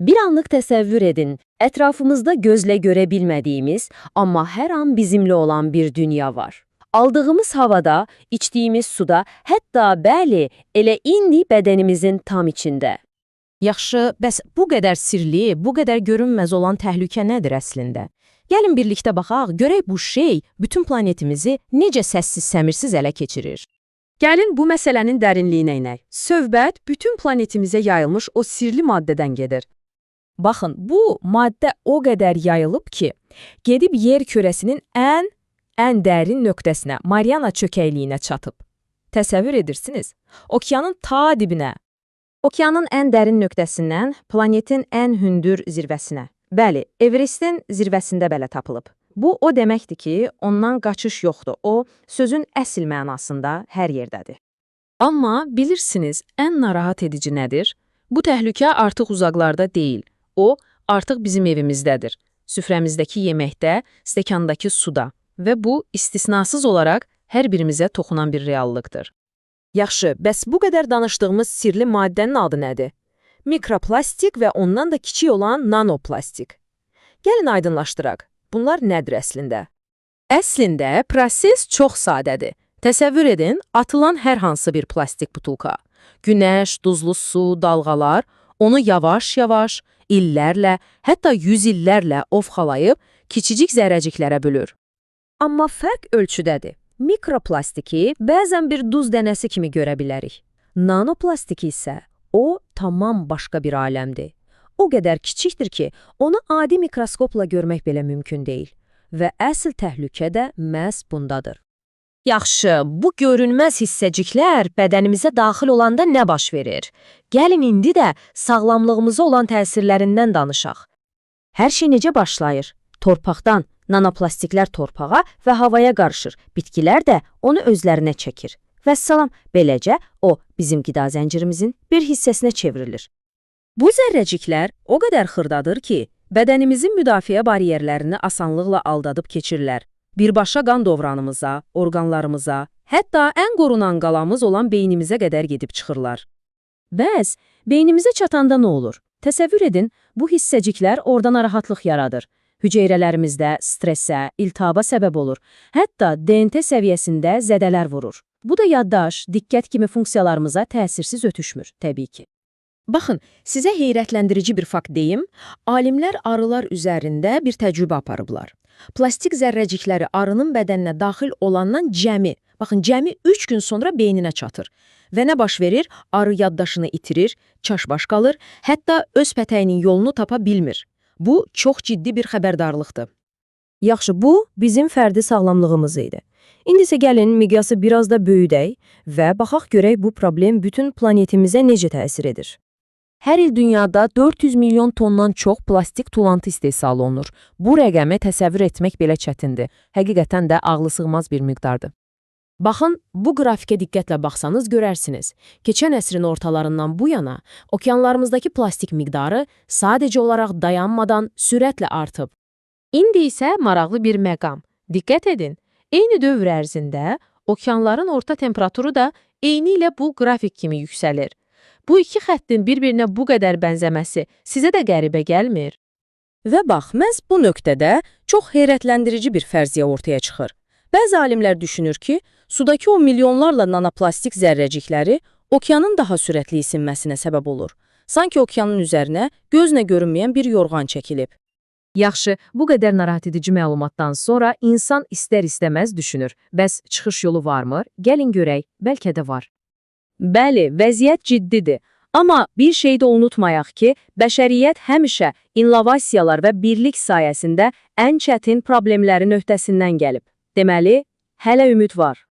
Bir anlık təsəvvür edin, etrafımızda gözle görebilmediğimiz ama her an bizimle olan bir dünya var. Aldığımız havada, içtiğimiz suda, hatta bəli, elə indi bedenimizin tam içinde. Yaxşı, bəs bu qədər sirli, bu qədər görünməz olan təhlükə nədir əslində? Gəlin birlikdə baxaq, görək bu şey bütün planetimizi necə səssiz-səmirsiz ələ keçirir. Gəlin bu məsələnin dərinliyinə inək. Söhbət bütün planetimizə yayılmış o sirli maddədən gedir. Baxın, bu maddə o qədər yayılıb ki, gedib yer kürəsinin ən dərin nöqtəsinə, Mariana çökəkliyinə çatıb. Təsəvvür edirsiniz? Okeanın ta dibinə. Okeanın ən dərin nöqtəsindən planetin ən hündür zirvəsinə. Bəli, Everestin zirvəsində belə tapılıb. Bu o deməkdir ki, ondan qaçış yoxdur. O, sözün əsl mənasında hər yerdədir. Amma bilirsiniz, ən narahat edici nədir? Bu təhlükə artıq uzaqlarda deyil. O, artıq bizim evimizdədir. Süfrəmizdəki yeməkdə, stəkandakı suda və bu istisnasız olaraq hər birimizə toxunan bir reallıqdır. Yaxşı, bəs bu qədər danışdığımız sirli maddənin adı nədir? Mikroplastik və ondan da kiçik olan nanoplastik. Gəlin aydınlaşdıraq. Bunlar nədir əslində? Əslində, proses çox sadədir. Təsəvvür edin, atılan hər hansı bir plastik butulka. Günəş, duzlu su, dalğalar onu yavaş-yavaş, illərlə, hətta yüz illərlə ovxalayıb kiçicik zərrəciklərə bölür. Amma fərq ölçüdədir. Mikroplastiki bəzən bir duz dənəsi kimi görə bilərik. Nanoplastiki isə o tamam başqa bir aləmdir. O qədər kiçikdir ki, onu adi mikroskopla görmək belə mümkün deyil. Və əsl təhlükə də məhz bundadır. Yaxşı, bu görünməz hissəciklər bədənimizə daxil olanda nə baş verir? Gəlin indi də sağlamlığımıza olan təsirlərindən danışaq. Hər şey necə başlayır? Torpaqdan. Nanoplastiklər torpağa və havaya qarışır. Bitkilər də onu özlərinə çəkir. Vəssalam, beləcə o bizim qida zəncirimizin bir hissəsinə çevrilir. Bu zərrəciklər o qədər xırdadır ki, bədənimizin müdafiə bariyerlərini asanlıqla aldadıb keçirlər. Birbaşa qan dovranımıza, orqanlarımıza, hətta ən qorunan qalamız olan beynimizə qədər gedib çıxırlar. Bəs beynimizə çatanda nə olur? Təsəvvür edin, bu hissəciklər orada narahatlıq yaradır. Hüceyrələrimizdə stressə, iltihaba səbəb olur. Hətta DNT səviyyəsində zədələr vurur. Bu da yaddaş, diqqət kimi funksiyalarımıza təsirsiz ötüşmür, təbii ki. Baxın, sizə heyrətləndirici bir fakt deyim. Alimlər arılar üzərində bir təcrübə aparıblar. Plastik zərrəcikləri arının bədəninə daxil olandan cəmi, baxın, cəmi 3 gün sonra beyninə çatır. Və nə baş verir? Arı yaddaşını itirir, çaşbaş qalır, hətta öz pətəyinin yolunu tapa bilmir. Bu, çox ciddi bir xəbərdarlıqdır. Yaxşı, bu bizim fərdi sağlamlığımız idi. İndi isə gəlin miqyası biraz da böyüdək və baxaq görək bu problem bütün planetimizə necə təsir edir. Hər il dünyada 400 milyon tondan çox plastik tulantı istehsal olunur. Bu rəqəmi təsəvvür etmək belə çətindir. Həqiqətən də ağlasığmaz bir miqdardır. Baxın, bu qrafikə diqqətlə baxsanız görərsiniz. Keçən əsrin ortalarından bu yana okeanlarımızdakı plastik miqdarı sadəcə olaraq dayanmadan sürətlə artıb. İndi isə maraqlı bir məqam. Diqqət edin, eyni dövr ərzində okeanların orta temperaturu da eynilə bu qrafik kimi yüksəlir. Bu iki xəttin bir-birinə bu qədər bənzəməsi sizə də qəribə gəlmir? Və bax, məhz bu nöqtədə çox heyrətləndirici bir fərziyyə ortaya çıxır. Bəzi alimlər düşünür ki, sudakı o milyonlarla nanoplastik zərrəcikləri okeanın daha sürətli isinməsinə səbəb olur. Sanki okeanın üzərinə gözlə görünməyən bir yorğan çəkilib. Yaxşı, bu qədər narahat edici məlumatdan sonra insan istər-istəməz düşünür. Bəs çıxış yolu varmı? Gəlin görək, bəlkə də var. Bəli, vəziyyət ciddidir. Amma bir şey də unutmayaq ki, bəşəriyyət həmişə innovasiyalar və birlik sayəsində ən çətin problemlərin öhdəsindən gəlib. Deməli, hələ ümid var.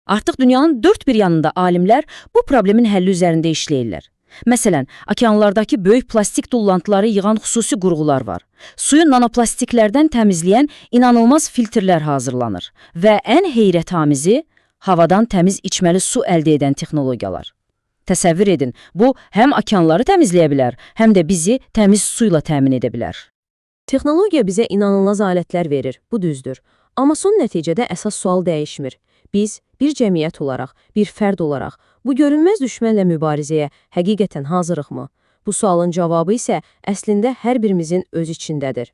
Artıq dünyanın dörd bir yanında alimlər bu problemin həlli üzərində işləyirlər. Məsələn, okeanlardakı böyük plastik tullantıları yığan xüsusi qurğular var. Suyu nanoplastiklərdən təmizləyən inanılmaz filtrlər hazırlanır və ən heyrətamizi havadan təmiz içməli su əldə edən texnologiyalar. Təsəvvür edin, bu həm okeanları təmizləyə bilər, həm də bizi təmiz suyla təmin edə bilər. Texnologiya bizə inanılmaz alətlər verir, bu düzdür. Amma son nəticədə əsas sual dəyişmir. Biz bir cəmiyyət olaraq, bir fərd olaraq bu görünməz düşmənlə mübarizəyə həqiqətən hazırıqmı? Bu sualın cavabı isə əslində hər birimizin öz içindədir.